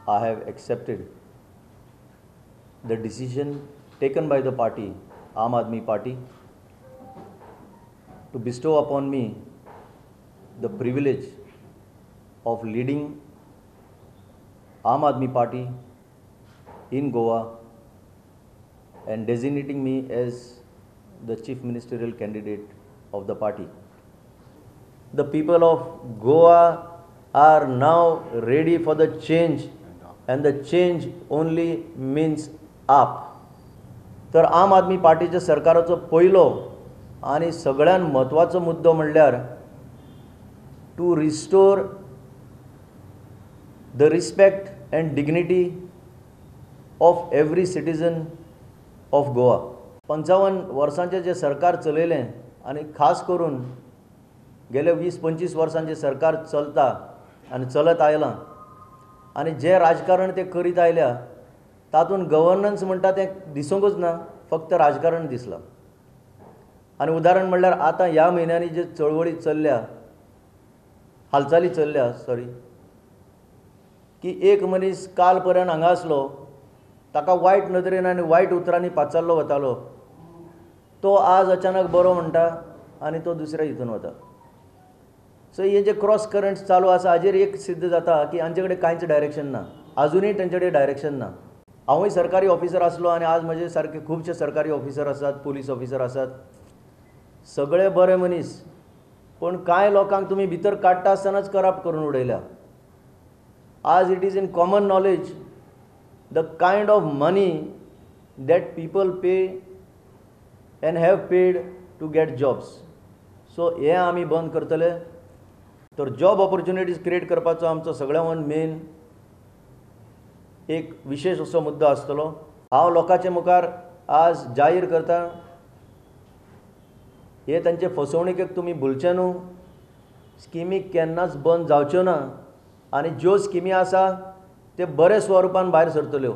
I have accepted the decision taken by the party, Aam Aadmi Party, to bestow upon me the privilege of leading Aam Aadmi Party in Goa and designating me as the chief ministerial candidate of the party. The people of Goa are now ready for the change, and the change only means up. तर आम आदमी पार्टीच्या सरकाराचो पयलो आनी सगळ्यान म्हत्वाचो मुद्दो म्हणल्यार to restore the respect and dignity of every citizen of Goa. 55 वर्सांचें जें सरकार चलयलें आनी खास करून गेले 20-25 वर्सांचें सरकार चलता आनी चलत आयलां आनी जें राजकारण ते करीत आयल्या तातूंत गवर्नन्स म्हणटा तें दिसूंकच ना, फक्त राजकारण दिसलां. आनी उदाहरण म्हणल्यार आतां ह्या म्हयन्यांनी जे चळवळी चल्ल्या, हालचाली चल्ल्या, सॉरी, की एक मनीस काल पर्यंत हांगा आसलो, ताका वायट नदरेन आनी वायट उतरांनी पाचारलो वतालो, तो आज अचानक बरो म्हणटा आनी तो दुसऱ्या हितून वता. सो हे जे क्रॉस करंट्स चालू आसा हाजेर एक सिद्ध जाता की हांचे कडेन कांयच डायरेक्शन ना, आजुनूय तांचे कडेन डायरेक्शन ना. हांवूय सरकारी ऑफिसर आसलो आनी आज म्हजे सारके खुबशे सरकारी ऑफिसर आसात, पुलीस ऑफिसर आसात, सगळे बरे मनीस, पूण कांय लोकांक तुमी भितर काडटा आसतनाच करप्ट करून उडयल्या. आज it is in common knowledge the kind of money that people pay and have paid to get jobs. So हें आमी बंद करतले. तर जॉब ऑपॉर्च्युनिटीज क्रिएट करपाचो आमचो सगळ्यांत मेन एक विशेश असो मुद्दो आसतलो. हांव लोकांचे मुखार आज जाहीर करता, हे तांचे फसवणुकेक तुमी भुलचे न्हू. स्किमी केन्नाच बंद जावच्यो ना आनी ज्यो स्किमी आसा ते बरे स्वरुपान भायर सरतल्यो.